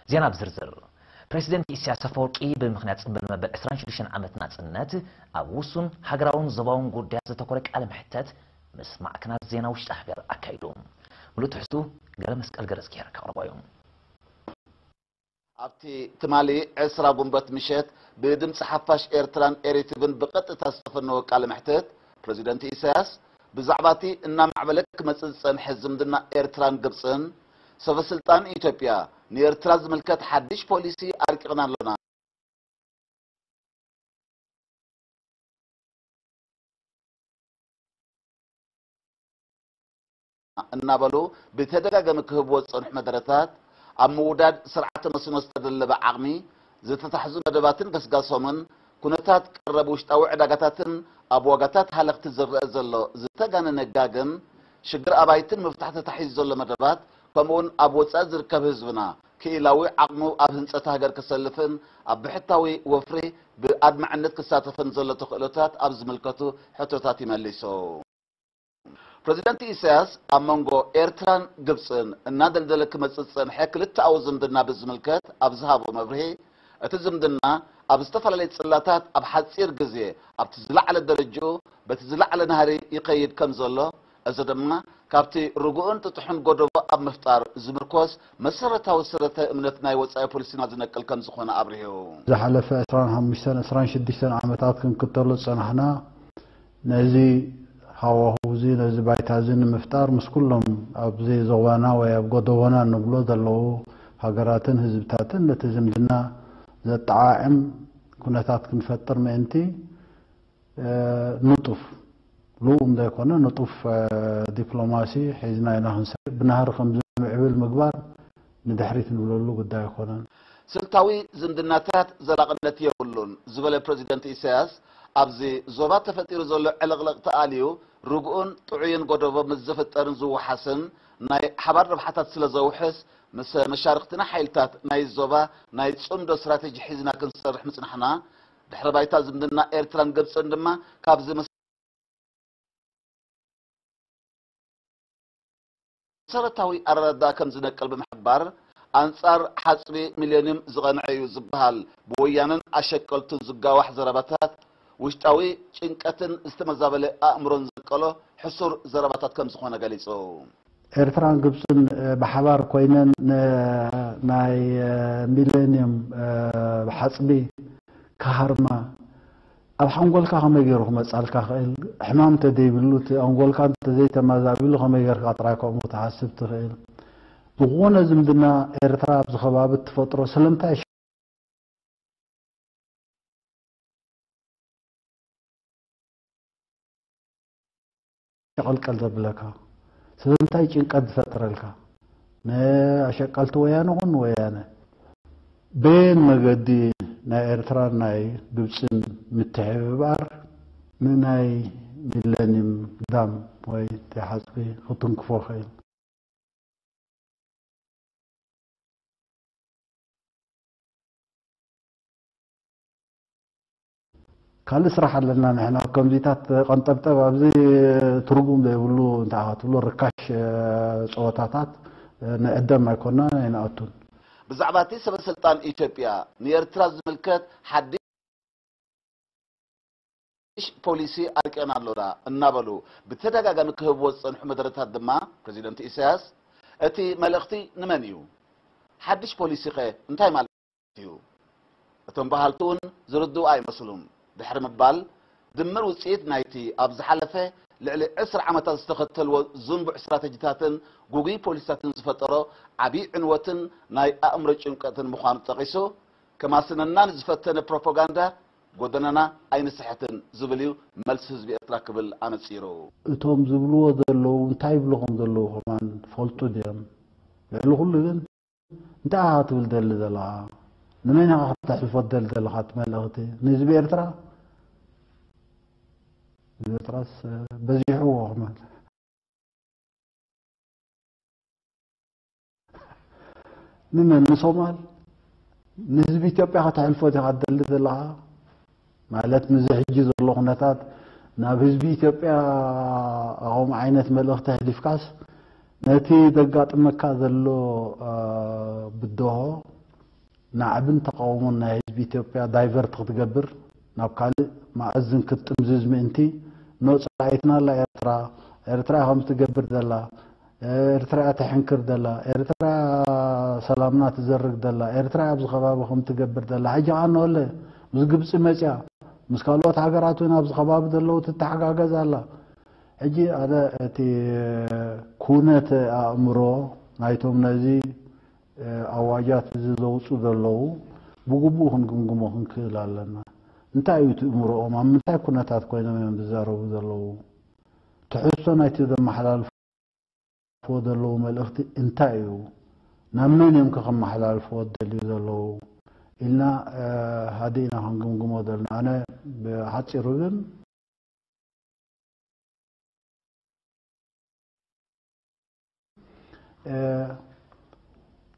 ዜና ብዝርዝር። ፕሬዚደንት ኢሳያስ ኣፈወርቂ ብምኽንያት ጽምብል መበል ዕስራን ሽዱሽተን ዓመት ናጽነት ኣብ ውሱን ሃገራውን ዞባውን ጉዳያት ዘተኮረ ቃለ መሕተት ምስ ማዕከናት ዜና ውሽጢ ሃገር ኣካይዱ። ምሉእ ትሕዝቱ ገረ መስቀል ገረዝጊሄር ከቕርቦ እዩ። ኣብቲ ትማሊ ዕስራ ጉንበት ምሸት ብድምፂ ሓፋሽ ኤርትራን ኤሪቲቪን ብቐጥታ ዝተፈነወ ቃለ መሕትት፣ ፕሬዚደንት ኢሳያስ ብዛዕባ እቲ እናማዕበለ ክመፅእ ዝፀንሐ ዝምድና ኤርትራን ግብፅን፣ ሰበ ስልጣን ኢትዮጵያ ንኤርትራ ዝምልከት ሓድሽ ፖሊሲ ኣርቂቕና ኣሎና እናበሉ ብተደጋጋሚ ክህብዎ ዝጸንሑ መደረታት፣ ኣብ ምውዳድ ስርዓተ መስኖ ዝተደለበ ዓቕሚ፣ ዝተታሕዙ መደባትን ገስጋሶምን፣ ኩነታት ቀረብ ውሽጣዊ ዕዳጋታትን ኣብ ዋጋታት ሃለኽቲ ዝረአ ዘሎ ዝተጋነነ ጋግን ሽግር ኣባይትን ምፍታሕ ተታሒዙ ዘሎ መደባት፣ ከምኡውን ኣብ ወጻኢ ዝርከብ ህዝብና ክኢላዊ ዓቕሙ ኣብ ህንጸት ሃገር ክሰልፍን ኣብ ብሕታዊ ወፍሪ ብኣድማዕነት ክሳተፍን ዘሎ ተኽእሎታት ኣብ ዝምልከቱ ሕቶታት ይመሊሱ። ፕረዚደንት ኢሳያስ ኣብ መንጎ ኤርትራን ግብጽን እናደልደለ ክመጽእ ዝጸንሐ ክልተኣዊ ዝምድና ብዝምልከት ኣብ ዝሃቦ መብርሂ፣ እቲ ዝምድና ኣብ ዝተፈላለየ ጽላታት ኣብ ሓጺር ግዜ ኣብቲ ዝለዓለ ደረጅኡ በቲ ዝለዓለ ናህሪ ይኸይድ ከም ዘሎ፣ እዚ ድማ ካብቲ ርጉእን ጥጡሕን ጎደቦ ኣብ ምፍጣር ዝምርኮስ መሰረታዊ ሰረተ እምነት ናይ ወጻኢ ፖሊሲና ዝነቅል ከም ዝኾነ ኣብሪሁ። ዝሓለፈ ዕስራን ሓሙሽተን ዕስራን ሽዱሽተን ዓመታት ክንክተሎ ዝጸናሕና ነዚ ሃዋህው እዚ፣ ነዚ ባይታ እዚ ንምፍጣር ምስ ኩሎም ኣብዚ ዞባና ወይ ኣብ ጎደቦና እንብሎ ዘለዉ ሃገራትን ህዝብታትን ነቲ ዝምድና ዘጠዓዕም ኩነታት ክንፈጥር ምእንቲ፣ እ፣ ንጡፍ፣ ልኡም ዘይኮነ ንጡፍ፣ እ፣ ዲፕሎማሲ ሒዝና ኢና ክንሰርሕ። ብናህሪ ከም ዝምዕብል ምግባር ንድሕሪት ንብለሉ ጉዳይ ኣይኮነን። ስልታዊ ዝምድናታት ዘላቕነት የብሉን ዝበለ ፕረዚደንት ኢሳያስ፣ ኣብዚ ዞባ ተፈጢሩ ዘሎ ዕልቕልቕ ተኣልዩ ርጉእን ጥዑይን ጎደቦ ምስ ዝፍጠርን ዝወሓስን ናይ ሓባር ረብሓታት ስለ ዘውሕስ፣ ምስ መሻርኽትና ሓይልታት ናይ ዞባ ናይ ጽምዶ ስትራተጂ ሒዝና ክንሰርሕ ምጽናሕና፣ ድሕረ ባይታ ዝምድና ኤርትራን ግብጽን ድማ ካብዚ መሰረታዊ ኣረዳድኣ ከም ዝነቅል ብምሕባር፣ ኣንጻር ሓጽቢ ሚሌንዩም ዝቐንዐ እዩ ዝበሃል ብወያነን ኣሸቀልቱን ዝጋዋሕ ዘረባታት፣ ውሽጣዊ ጭንቀትን ዝተመዛበለ ኣእምሮን ዘንቀሎ ሕሱር ዘረባታት ከም ዝኾነ ገሊጹ። ኤርትራን ግብጽን፣ እ፣ ብሓባር ኮይነን ን-፣ ናይ፣ እ፣ ሚሌንዩም፣ እ፣ ሓጽቢ ክሃርማ ኣብ ሓንጎልካ ከመይ ገይሩ ክመጻልካ ክእል? ሕማም እንተዘይብሉ፣ እቲ ኣንጎልካ እንተዘይተመዛቢሉ ከመይ ጌርካ ጥራይ ከምኡ ክትሓስብ ትኽእል? ዝኾነ ዝምድና ኤርትራ ኣብዚ ከባቢ እትፈጥሮ ስለምንታይ ሸቐልቀል ዘብለካ? ስለምንታይ ጭንቀት ዝፈጥረልካ? ንኣሸቀልቲ ወያነ ኹን ንወያነ። በየን መገዲ ናይ ኤርትራን ናይ ግብጽን ምትሕብባር ንናይ ሚለኒም ዳም ወይ እቲ ሓጽቢ ክትንክፎ ኽእል? ካልእ ስራሕ ኣለና ንሕና። ከምዚታት ቀንጠብጠብ ኣብዚ ትርጉም ዘይብሉ እንታይ ክትብሎ ርካሽ፣ እ፣ ጸወታታት፣ እ፣ ንዕደም ኣይኮናን ኣይንኣቱን። ብዛዕባ እቲ ሰበ ስልጣን ኢትዮጵያ ንኤርትራ ዝምልከት ሓድሽ ፖሊሲ ኣርቂቕና ኣሎና እናበሉ ብተደጋጋሚ ክህብዎ ዝጸንሑ መደረታት ድማ ፕረዚደንት ኢሳያስ፣ እቲ መልእኽቲ ንመን እዩ? ሓድሽ ፖሊሲኸ እንታይ ማለት እዩ? እቶም በሃልቲ እውን ዝርድኡ ኣይመስሉን ድሕሪ ምባል፣ ድምር ውጽኢት ናይቲ ኣብ ዝሓለፈ ልዕሊ ዕስራ ዓመታት ዝተኸተልዎ ዝንቡዕ ስትራተጂታትን ግጉይ ፖሊሲታትን ዝፈጠሮ ዓብዪ ዕንወትን ናይ ኣእምሮ ጭንቀትን ምዃኑ ጠቒሱ፣ ከማስነና ንዝፈተነ ፕሮፓጋንዳ ጎደናና ኣይንስሕትን ዝብል እዩ መልሲ ህዝቢ ኤርትራ ክብል ኣነጺሩ። እቶም ዝብልዎ ዘለዉ እንታይ ይብሉ ከም ዘለዉ ከማን ፈልጡ ድዮም? ልዕሊ ኩሉ ግን እንታይ ኢኻ ክትብል ደሊ ዘለኻ? ንመን ኢኻ ከተሕልፎ ደሊ ዘለኻ እቲ መልእኽቲ? ንህዝቢ ኤርትራ? ህዝቢ ኤርትራስ በዚሕዎ ከማን። ንመን? ንሶማል? ንህዝቢ ኢትዮጵያ ከተሕልፎ ዲኻ ትደሊ ዘለኻ? ማለት ምስዚ ሕጂ ዘሎ ኩነታት ናብ ህዝቢ ኢትዮጵያ ከምኡ ዓይነት መልእኽቲ ኣሕሊፍካስ ነቲ ዘጋጥመካ ዘሎ፣ እ፣ ብድሆ ናዕብን ተቓውሞን ናይ ህዝቢ ኢትዮጵያ ዳይቨርት ክትገብር፣ ናብ ካልእ መኣዝን ክትጥምዝዝ ምእንቲ፣ ኖ፣ ጸላኢትና ኣላ ኤርትራ፣ ኤርትራ ከምዚ ትገብር ዘላ፣ ኤርትራ እያ ተሕንክር ዘላ፣ ኤርትራ እያ ሰላምና ትዘርግ ዘላ፣ ኤርትራ እያ ኣብዚ ከባቢ ከምዚ ትገብር ዘላ። ሕጂ ከኣ ኖለ ምስ ግብጺ መጽያ፣ ምስ ካልኦት ሃገራት እውን ኣብዚ ከባቢ ዘለዉ ትተሓጋገዝ ኣላ። ሕጂ ኣነ እቲ ኩነት ኣእምሮ ናይቶም ነዚ ኣዋጃት እዚ ዘውፅኡ ዘለዉ ብግቡእ ክንግምግሞ ክንክእል ኣለና። እንታይ እዩ እቲ እምሮኦም? ኣብ ምንታይ ኩነታት ኮይኖም እዮም ዝዛረቡ ዘለዉ? ትሕዝቶ ናይቲ ዘመሓላልፎ ዘለዉ መልእኽቲ እንታይ እዩ? ናብ መን እዮም ከ ከመሓላልፍዎ ዝደልዩ ዘለዉ? ኢልና፣ እ፣ ሃዲእና ክንግምግሞ ዘለና። ኣነ ብሓጺሩ ግን፣ እ፣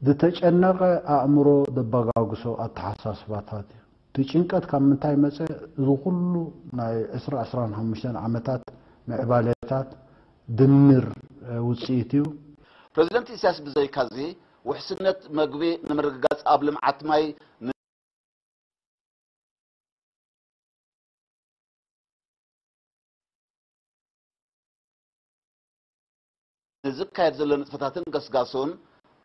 ዝተጨነቐ ኣእምሮ ዘበጋግሶ ኣተሓሳስባታት እዩ። እቲ ጭንቀት ካብ ምንታይ መጸ? እዚ ኩሉ ናይ ዕስራ፣ ዕስራን ሓሙሽተን ዓመታት ምዕባለታት ድምር፣ እ፣ ውጽኢት እዩ። ፕረዚደንት ኢሳያስ ብዘይካዚ፣ ውሕስነት መግቢ ንምርግጋጽ ኣብ ልምዓት ማይ ን-፣ ንዝካየድ ዘሎ ንጥፈታትን ገስጋሱን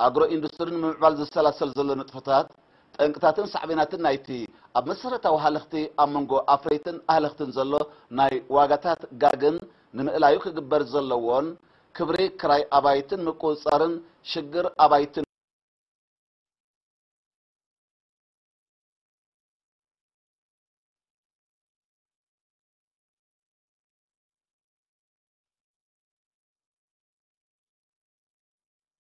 ኣግሮ ኢንዱስትሪ ንምምዕባል ዝሰላሰል ዘሎ ንጥፈታት፣ ጠንቅታትን ሳዕቤናትን ናይቲ ኣብ መሰረታዊ ሃለኽቲ ኣብ መንጎ ኣፍረይትን ኣህለኽትን ዘሎ ናይ ዋጋታት ጋግን ንምእላዩ ክግበር ዘለዎን ክብሪ ክራይ ኣባይትን ምቁጽጻርን ሽግር ኣባይትን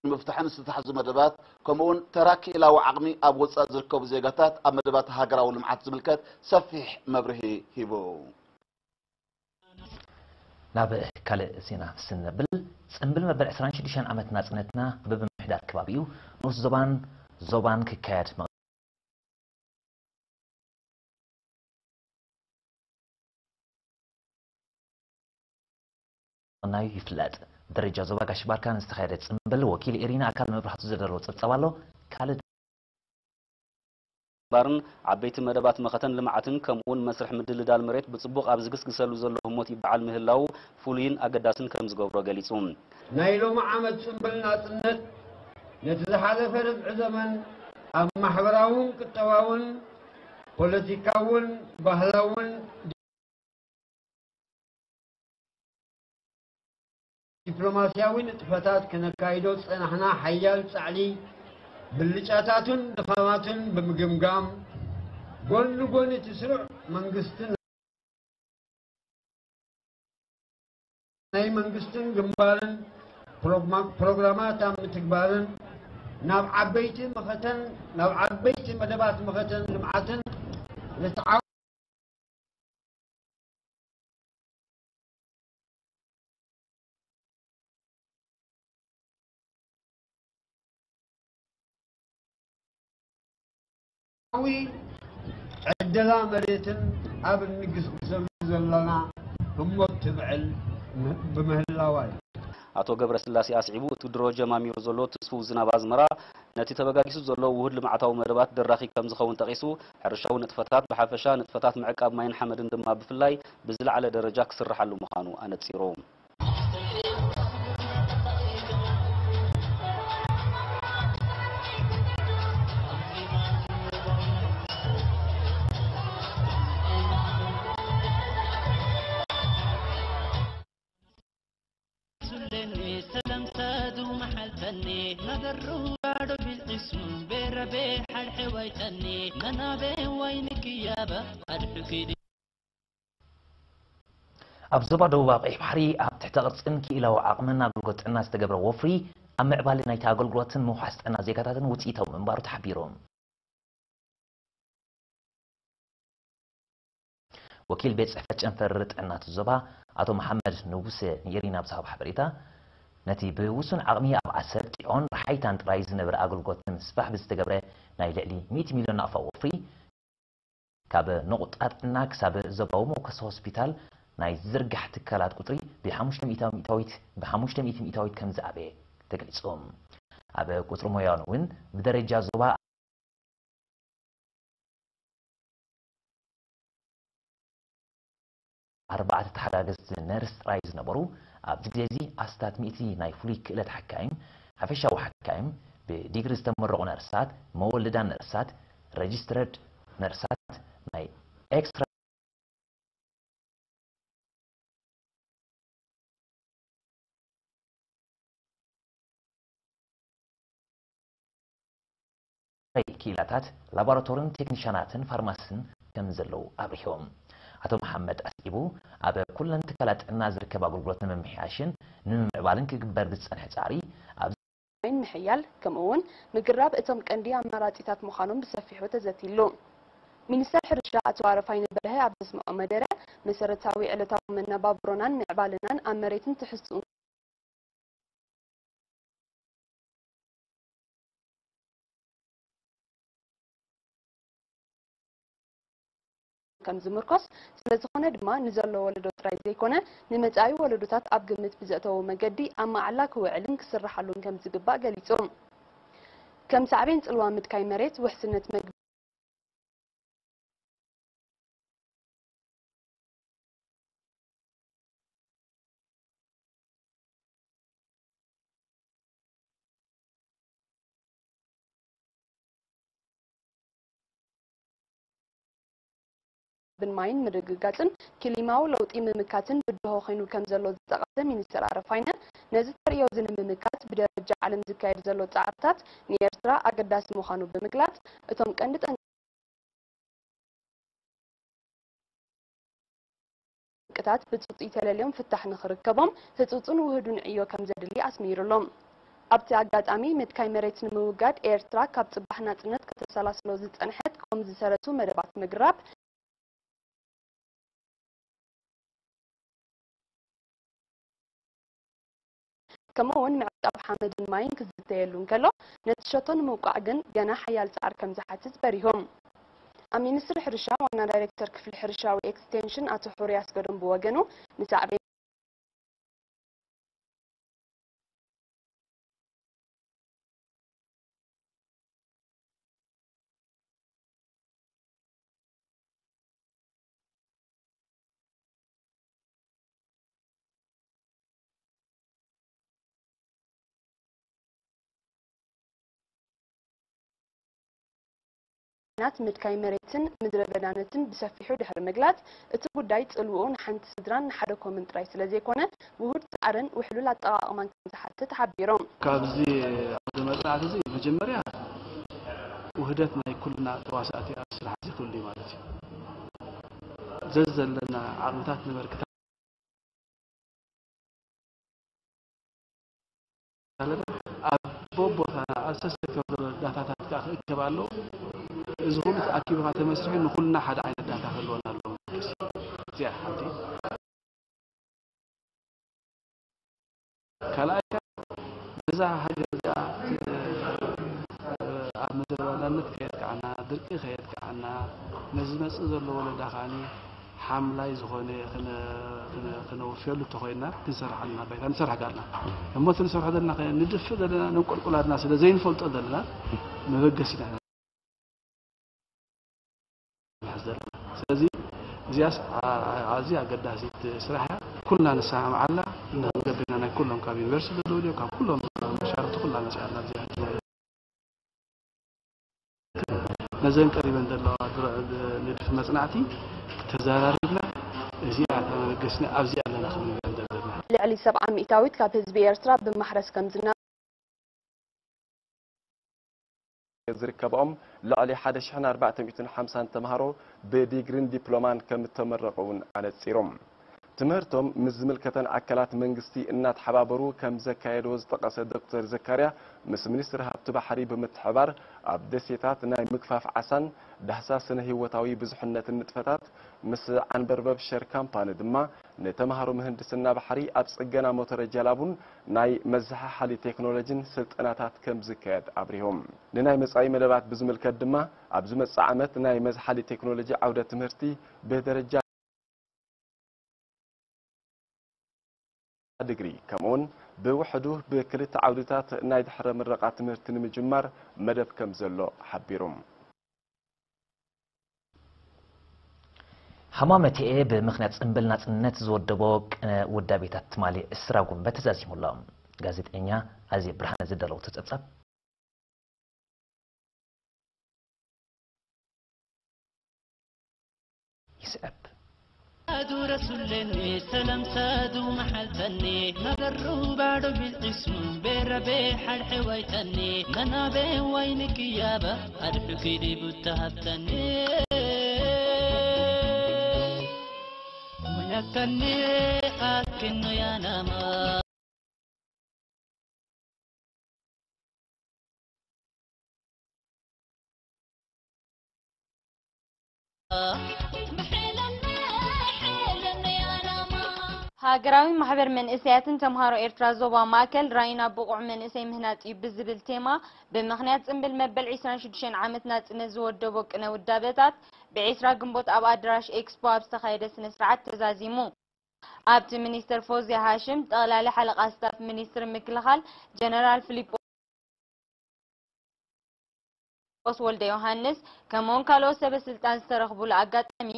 ንምፍታሕን ዝተታሕዙ መደባት፣ ከምኡውን ተራ ክኢላዊ ዓቕሚ ኣብ ወጻኢ ዝርከቡ ዜጋታት ኣብ መደባት ሃገራዊ ልምዓት ዝምልከት ሰፊሕ መብርሂ ሂቡ። ናብ ካልእ ዜና ስነብል፣ ጽምብል መበል ዕስራን ሽዱሽተን ዓመት ናጽነትና ብብምሕዳር ከባቢኡ ንኡስ ዞባን ዞባን ክካየድ ምቕናዩ ይፍለጥ። ብደረጃ ዞባ ጋሽ ባርካ ንዝተኻየደ ጽምብል ወኪል ኤሪና ኣካል መብራህቱ ዘደረቦ ጸብጻብ ኣሎ። ካልእ ባርን ዓበይቲ መደባት መኸተን ልምዓትን ከምኡውን መስርሕ ምድልዳል መሬት ብጽቡቕ ኣብ ዝግስግሰሉ ዘሎ ህሞት ይበዓል ምህላዉ ፍሉይን ኣገዳስን ከም ዝገብሮ ገሊጹ። ናይ ሎሚ ዓመት ጽምብል ናጽነት ነቲ ዝሓለፈ ርብዒ ዘመን ኣብ ማሕበራውን ቁጠባውን ፖለቲካውን ባህላውን ዲፕሎማስያዊ ንጥፈታት ከነካይዶ ዝጸናሕና ሓያል ጻዕሊ፣ ብልጫታቱን ድኻማቱን ብምግምጋም፣ ጎን ንጎን እቲ ስሩዕ መንግስትን ናይ መንግስትን ግንባርን ፕሮግማ-፣ ፕሮግራማት ኣብ ምትግባርን ናብ ዓበይቲ መኸተን፣ ናብ ዓበይቲ መደባት መኸተን ልምዓትን ንትዓ-፣ ዊ ዕደላ መሬትን ኣብ እንግስግሰሉ ዘለና ህሞት ትብዕል ም-፣ ብምህላዋ እዩ። ኣቶ ገብረስላሴ ኣስዒቡ፣ እቲ ድሮ ጀማሚሩ ዘሎ ትስፉው ዝናብ ኣዝመራ ነቲ ተበጋጊሱ ዘሎ ውሁድ ልምዓታዊ መደባት ደራኺ ከም ዝኸውን ጠቒሱ፣ ሕርሻዊ ንጥፈታት ብሓፈሻ፣ ንጥፈታት ምዕቃብ ማይን ሓመድን ድማ ብፍላይ ብዝለዓለ ደረጃ ክስርሓሉ ምዃኑ ኣነጺሩ። ኣብ ዞባ ደቡብ ኣብ ቀይሕ ባሕሪ ኣብ ትሕተ ቅርጽን ክኢላዊ ዓቕምን ኣገልግሎት ጥዕና ዝተገብረ ወፍሪ ኣብ ምዕባለ ናይቲ ኣገልግሎትን ምውሓስ ጥዕና ዜጋታትን ውጽኢታዊ ምንባሩ ተሓቢሩ። ወኪል ቤት ጽሕፈት ጨንፈር ጥዕና እቲ ዞባ ኣቶ መሓመድ ንጉሰ ንኤሪና ኣብ ዝሃቦ ሓበሬታ፣ ነቲ ብውሱን ዓቕሚ ኣብ ዓሰብ፣ ጢዖን ራሓይታን ጥራይ ዝነበረ ኣገልግሎት ንምስፋሕ ብዝተገብረ ናይ ልዕሊ ሚእቲ ሚልዮን ናቕፋ ወፍሪ፣ ካብ ነቑጣ ጥዕና ክሳብ ዞባዊ መወከሲ ሆስፒታል ናይ ዝርጋሕ ትካላት ቁጽሪ ብሓሙሽተ ሚእታዊት፣ ብሓሙሽተ ሚእቲ ሚእታዊት ከም ዝዓበየ ተገሊጹ። ኣብ ቁጽሪ ሞያውን እውን ብደረጃ ዞባ ኣርባዕተ ተሓጋገዝቲ ነርስ ጥራይ ዝነበሩ፣ ኣብዚ ግዜ እዚ ኣስታት ሚእቲ ናይ ፍሉይ ክእለት ሓካይም፣ ሓፈሻዊ ሓካይም፣ ብዲግሪ ዝተመረቑ ነርሳት፣ መወልዳን ነርሳት፣ ረጅስትረድ ነርሳት፣ ናይ ኤክስትራ ክኢላታት ላቦራቶርን ቴክኒሻናትን ፋርማሲስትን ከም ዘለዉ ኣብሪሆም። ኣቶ መሓመድ ኣስዒቡ፣ ኣብ ኩለን ትካላት ጥዕና ዝርከብ ኣገልግሎት ንምምሕያሽን ንምምዕባልን ክግበር ብዝጸንሐ ጻዕሪ ኣብ ማይን ምሕያል፣ ከምኡ እውን ምግራብ እቶም ቀንዲ ኣማራጺታት ምዃኖም ብሰፊሑ ተዘቲሉ። ሚኒስተር ሕርሻ ኣቶ ኣረፋይነ በርሀ ኣብ ዘስምዖ መደረ፣ መሰረታዊ ዕለታዊ መነባብሮናን ምዕባለናን ኣብ መሬትን ትሕዝትኡን ከም ዝምርኮስ፣ ስለ ዝኾነ ድማ ንዘሎ ወለዶ ጥራይ ዘይኮነ ንመጻኢ ወለዶታት ኣብ ግምት ብዘእተዎ መገዲ ኣብ መዓላ ክውዕልን ክስርሓሉን ከም ዝግባእ ገሊጹ። ከም ሳዕቤን ጽልዋ ምድካይ መሬት፣ ውሕስነት መግቢ፣ ብን ማይን ምርግጋጽን ክሊማዊ ለውጢ ምምካትን ብድሆ ኮይኑ ከም ዘሎ ዝጠቐሰ ሚኒስትር ኣረፋይነ፣ ነዚ ተርእዮ እዚ ንምምካት ብደረጃ ዓለም ዝካየድ ዘሎ ጻዕርታት ንኤርትራ ኣገዳሲ ምዃኑ ብምግላጽ፣ እቶም ቀንዲ ጠንቅታት ብጽጹይ ተለልዮም ፍታሕ ንኽርከቦም ህጹጽን ውህዱን ዕዮ ከም ዘድሊ ኣስሚሩሎም። ኣብቲ ኣጋጣሚ፣ ምድካይ መሬት ንምውጋድ ኤርትራ ካብ ጽባሕ ናጽነት ከተሰላስሎ ዝጸንሐት ከምኡ ዝሰረቱ መደባት ምግራብ፣ ከምኡ እውን ምዕቃብ ሓመድን ማይን ክዝተየሉ እንከሎ፣ ነቲ ሸቶ ንምውቃዕ ግን ገና ሓያል ጻዕሪ ከም ዝሓትት በሪሆም። ኣብ ሚኒስትሪ ሕርሻ ዋና ዳይሬክተር ክፍሊ ሕርሻዊ ኤክስቴንሽን ኣቶ ሕሩይ ኣስገዶም ብወገኑ፣ ንሳዕቤን ናት ምድካይ መሬትን ምድረ በዳነትን ብሰፊሑ ድሕሪ ምግላጽ፣ እቲ ጉዳይ ጽልውኡ ንሓንቲ ስድራን ንሓደ ኮምን ጥራይ ስለ ዘይኮነ፣ ውሁድ ጻዕርን ውሕሉል ኣጠቓቕማን ከም ዝሓትት ሓቢሮም። ካብዚ ዓውደ መጽናዕቲ እዚ መጀመርያ ውህደት ናይ ኩልና ተዋሳእቲ ኣብ ስራሕ እዚ ክህሉ እዩ ማለት እዩ። ዘዘለና ዓቕምታት ነበርክታ ኣለና። ኣብ በቦታና ኣብ ሰሴክተር ዘሎ ዳታታት ከዓ ክእከብ ኣለዎ። እዚ ኩሉ ተኣኪቡ ከዓ ተመስሪሑ ንኩልና ሓደ ዓይነት ዳታ ክህልወና ኣለዎ። እዚኣ ሓንቲ። ካልኣይ ከዓ ነዛ ሃገር እዚኣ ኣብ ምድረ ባዳነት ከየጥቅዓና፣ ድርቂ ከየጥቅዓና፣ ነዚ ዝመጽእ ዘሎ ወለዳ ከዓኒ ሓምላይ ዝኾነ ክነ-፣ ክነ-፣ ክነወፍየሉ እንተኾይንና ክንሰርሕ ኣለና። ባይታ ንሰርሕ ጋርና እሞ እቲ ንሰርሖ ዘለና ከ-፣ ንድፍእ ዘለና ነንቆልቁላድና ስለ ዘይንፈልጦ ዘለና መበገሲና ኢና ንሕዝ ዘለና። ስለዚ እዚኣስ ኣ-፣ ኣ-፣ ኣዝያ ኣገዳሲት ስራሕ እያ። ኩልና ንሰማምዓላ እንዳ ክንገብርና ናይ ኩሎም ካብ ዩኒቨርሲቲ ዘለዉ ድዮም፣ ካብ ኩሎም መሻርክቲ ኩላ መፅኣና እዚኣ ነዘን ቀሪበን ዘለዋ ድረ-፣ ንድፊ መጽናዕቲ ተዘራሪብና እዚኣ እታ መበገሲና ኣብዚኣ ኣለና ክንብል ዘለና። ልዕሊ ሰብዓ ሚእታዊት ካብ ህዝቢ ኤርትራ ብማሕረስ ከም ዝና ዝርከብኦም ልዕሊ ሓደ ሽሕን ኣርባዕተ ሚእትን ሓምሳን ተምሃሮ ብዲግሪን ዲፕሎማን ከም እተመረቑ እውን ኣነጺሮም። ትምህርቶም ምስ ዝምልከተን ኣካላት መንግስቲ እናተሓባበሩ ከም ዘካየድዎ ዝጠቐሰ ዶክተር ዘካርያ፣ ምስ ሚኒስትሪ ሃብቲ ባሕሪ ብምትሕባር ኣብ ደሴታት ናይ ምግፋፍ ዓሳን ዳህሳስ ስነ ህይወታዊ ብዙሕነትን ንጥፈታት ምስ ዓንበርበብ ሸር ካምፓኒ ድማ ንተምሃሮ ምህንድስና ባሕሪ ኣብ ጽገና ሞተረ ጀላቡን ናይ መዘሓሓሊ ቴክኖሎጂን ስልጠናታት ከም ዝካየድ ኣብሪሆም። ንናይ መጻኢ መደባት ብዝምልከት ድማ ኣብ ዝመጽእ ዓመት ናይ መዝሓሊ ቴክኖሎጂ ዓውደ ትምህርቲ ብደረጃ ድግሪ፣ ከምኡውን ብውሕዱ ብክልተ ዓውድታት ናይ ድሕረ ምረቓ ትምህርቲ ንምጅማር መደብ ከም ዘሎ ሓቢሩ። ሃማመቴኤ ብምኽንያት ጽምብል ናጽነት ዝወደቦ ቅነ ውዳቤታት ትማሊ ዕስራ ጉንበት ተዛዚሙ ኣሎ። ጋዜጠኛ ኣዜብ ብርሃነ ዝዳለወቶ ጸብጻብ ይስዕብ። ሳዱ ረሱለኒ ሰላም ሳዱ መሓልተኒ መገሩ ባዶ ቢልዒስሙ ቤረቤ ሓድሐ ዋይተኒ መናቤ ዋይኒ ክያባ ኣድሑ ኪዲ ቡታ ሃብተኒ ሙነከኒ ኣክኖ ያናማ ሃገራዊ ማሕበር መንእሰያትን ተምሃሮ ኤርትራ ዞባ ማእከል ራኢና ብቑዕ መንእሰይ ምህናጽ እዩ ብዝብል ቴማ ብምኽንያት ጽምብል መበል ዕስራን ሽዱሽተን ዓመት ናጽነት ዝወደቦ ቅነ ውዳበታት ብዕስራ ግንቦት ኣብ ኣደራሽ ኤክስፖ ኣብ ዝተኻየደ ስነ ስርዓት ተዛዚሙ። ኣብቲ ሚኒስተር ፎዝያ ሃሽም፣ ጠቕላሊ ሓለቓ ስታፍ ሚኒስትሪ ምክልኻል ጀነራል ፊሊጶስ ወልደዮሃንስ ከምኡውን ካልኦት ሰበ ስልጣን ዝተረኽቡሉ ኣጋጣሚ፣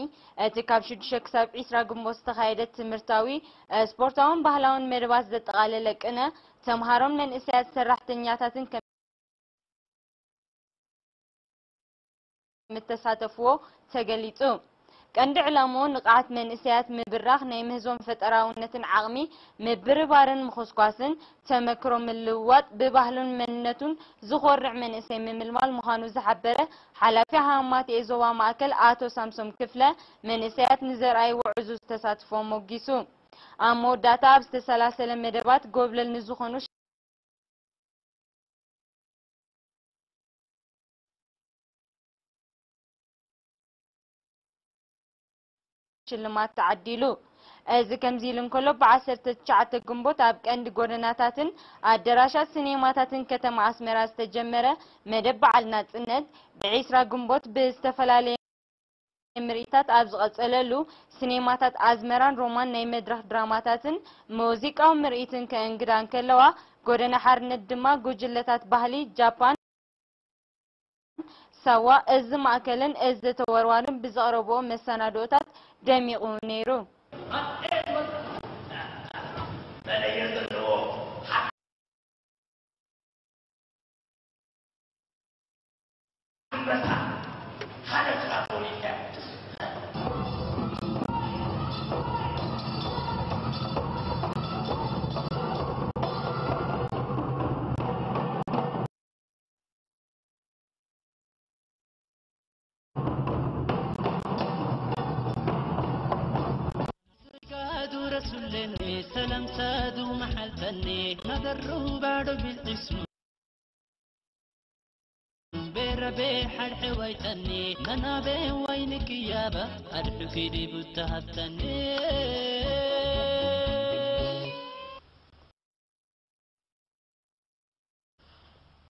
እቲ ካብ ሽዱሽተ ክሳብ ዕስራ ግንቦት ዝተኻየደ ትምህርታዊ፣ ስፖርታውን ባህላውን መደባት ዘጠቓለለ ቅነ፣ ተምሃሮን መንእሰያት ሰራሕተኛታትን ከም እተሳተፍዎ ተገሊጹ። ቀንዲ ዕላምኡ ንቕሓት መንእሰያት ምብራኽ፣ ናይ ምህዞን ፈጠራውነትን ዓቕሚ ምብርባርን ምኹስኳስን፣ ተመክሮ ምልውዋጥ፣ ብባህሉን መንነቱን ዝኾርዕ መንእሰይ ምምልማል ምዃኑ ዝሓበረ ሓላፊ ሃማማትኤ ዞባ ማእከል ኣቶ ሳምሶም ክፍለ፣ መንእሰያት ንዘርኣይዎ ዕዙዝ ተሳትፎ ሞጊሱ። ኣብ መወዳእታ ኣብ ዝተሰላሰለ መደባት ጎብለል ንዝኾኑ ሽልማት ተዓዲሉ። እዚ ከምዚ ኢሉ እንከሎ፣ ብ ዓሰርተ ትሽዓተ ግንቦት ኣብ ቀንዲ ጎደናታትን ኣደራሻት ሲኔማታትን ከተማ ኣስመራ ዝተጀመረ መደብ በዓል ናጽነት፣ ብ ዕስራ ግንቦት ብዝተፈላለየ ምርኢታት ኣብ ዝቐጸለሉ፣ ሲኔማታት ኣዝመራን ሮማን ናይ መድረኽ ድራማታትን ሙዚቃዊ ምርኢትን ከእንግዳ እንከለዋ፣ ጎደና ሓርነት ድማ ጉጅለታት ባህሊ ጃፓን፣ ሳዋ፣ እዚ ማእከልን እዚ ተወርዋርን ብዘቕረብኦ መሰናድኦታት ደሚቑ ነይሩ። ስጋዱ ረሱለኒ ሰላም ሳዱ መሓልተኒ መገሩ ባዶ ቢልዒስሙ ቤረቤ ሓድሐ ዋይተኒ መናቤ ዋይኒ ክያባ ኣድሑ ኪዲ ቡታ ሃብተኒ